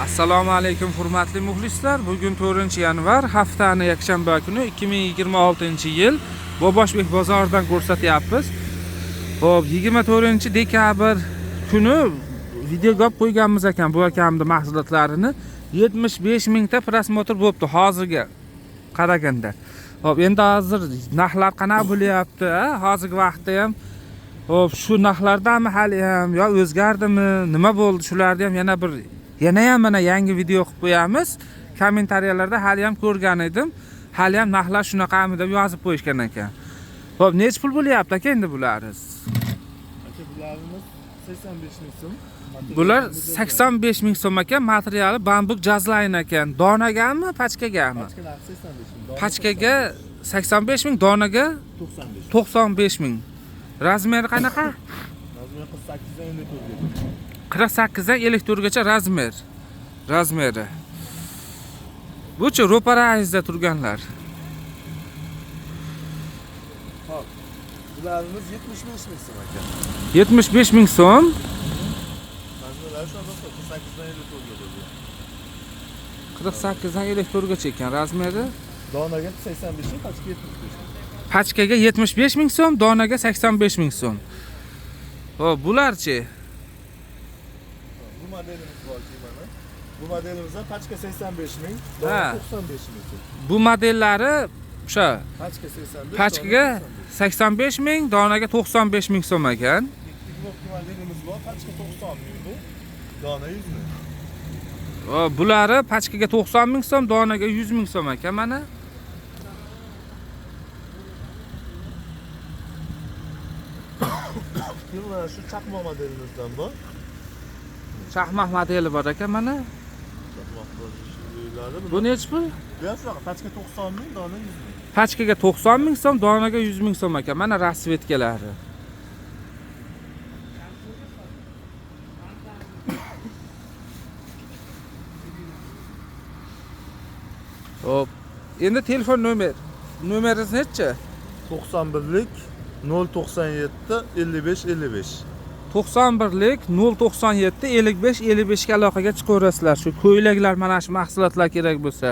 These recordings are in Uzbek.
Assalomu alaykum hurmatli muxlislar. Bugun 4-yanvar, haftani yakshanba kuni 2026-yil Boboshbek bozoridan ko'rsatyapmiz. Xo'p, 24 dekabr kuni videoga olib qo'yganmiz ekan bu akamni mahsulotlarini. 75 mingta просмотр bo'libdi hozirga qaraganda. Xo'p, endi hozir narxlar qanaqa bo'lyapti, a? Hozirgi vaqtda ham. Xo'p, shu narxlardami hali ham yo o'zgardimi, nima bo'ldi, shularni ham yana bir yana ham mana yangi video qilib qo'yamiz. Kommentariyalarda hali ham ko'rgan edim. Hali ham narxlar shunaqami deb yozib qo'yishgan ekan. Xo'p, nechi pul bo'lyapti aka endi bular? Aka, bularimiz 85 ming so'm. Bular 85 ming so'm ekan, materiali bambuk jazlayn ekan. Donagami, pachkagami? Pachkalar 85 ming. Dona Pachkaga 85 ming, donaga 95. 95 ming. Размер i qanaqa? Размер 48 dan 54 gacha. 48 dan 54 gacha размер. Размер i. Buchi ro'parangizda turganlar. Hop. Bularimiz 75 ming so'm aka. 75 ming so'm. Размер lari shu 48 dan 54 gacha bo'ladi. 48 dan 54 gacha ekan размер i. Donaga 85 ming, pachka 75 ming. Pachkaga 75 ming so'm, donaga 85 ming so'm. Xo'p, bularchi? Bu modelimiz borki mana. Bu modelimizda pachka 85 ming, dona 95 ming so'm. Bu modellari o'sha Pachka 85, pachkaga 85 ming, donaga 95 ming so'm ekan. Ikki modelimiz bor, pachka 90 ming bu. Dona 100 ming. Xo'p, bulari pachkaga 90 ming so'm, donaga 100 ming so'm ekan mana. Keyin mana shu chaqmoq modelimizdan bor. Chaqmoq modeli bor ekan mana. Chaqmoq ko'rinishli. Bu nechi pul? Bu ham shunaqa pachka 90 ming, dona 100 ming. Pachkaga 90 ming so'm, donaga 100 ming so'm ekan. Mana расцветка lari. Xo'p, endi telefon nomer. Nomeringiz nechi? 91lik 097 55 55. 91lik 097 55 55 ga aloqaga chiqaverasizlar. Shu ko'ylaklar, mana shu mahsulotlar kerak bo'lsa.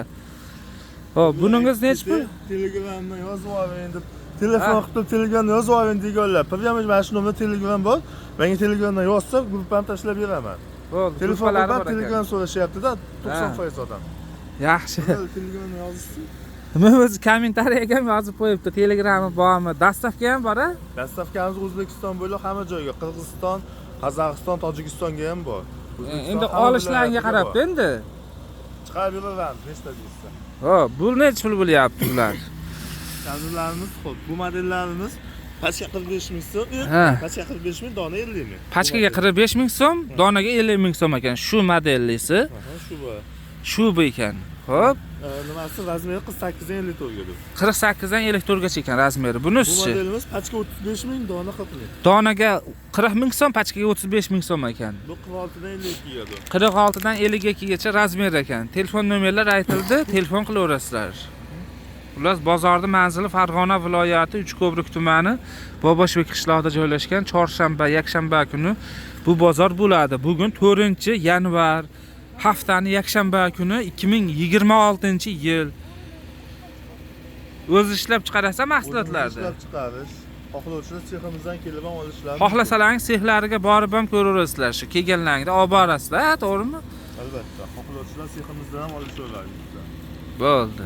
Xo'p, buningiz nechi pul? Telegramdan yozib oling deb telefon qilib turib Telegramdan yozib oling deganlar. Прямо mana shu nomerda Telegram bor. Menga Telegramdan yozsa, gruppani tashlab beraman. Bo'ldi, Telefon gruppalari qilib bor ekan. Telegram so'rashyapti-da, 90% odam. Yaxshi. Telegramdan yozishsin. Nima o'zi kommentariyaga ham yozib qo'yibdi. Telegrami bormi? Доставка ham bor a? Доставка miz O'zbekiston bo'ylab hamma joyga, Qirg'iziston, Qozog'iston, Tojikistonga ham bor. O'zbekiston Endi hamma olishlariga viloyatiga qarab bor. endi. Chiqarib beraveramiz, nechta deysiz. Xo'p, bu nechi pul bo'lyapti bular? Tanzillarimiz, xo'p, bu modellarimiz pachka 45 ming so'm, pachka 45 ming, dona 50 ming. Pachkaga 45 ming so'm, donaga 50 ming so'm ekan. Shu modellisi, Aha, shu bu. shu bu ekan. Xo'p, Nimasi размер i 48 dan 54 gacha. 48 dan 54 gacha ekan размер i. Bu Bunisi modelimiz pachka 35 ming, dona 40 ming. donaga 40 ming so'm, pachkaga 35 ming so'm ekan. Bu 46 dan 52 gacha. 46 dan 52 gacha размер ekan. Telefon nomerlar aytildi, telefon qilaverasizlar. Xullas, bozorning manzili Farg'ona viloyati Uchko'prik tumani Boboshbek qishlog'ida joylashgan. Chorshanba, yakshanba kuni bu bozor bo'ladi. Bugun 4-yanvar, haftani yakshanba kuni 2026-yil. O'zi ishlab chiqarasiz mahsulotlarni. Ishlab chiqarish. Xohlovchilar seximizdan kelib ham olishlari. Xohlasalaringiz sexlariga borib ham ko'raverasizlar. Shu kelganlaringda olib borasizlar, to'g'rimi? Albatta, xohlovchilar seximizdan ham olishaveradi bizdan. Bo'ldi.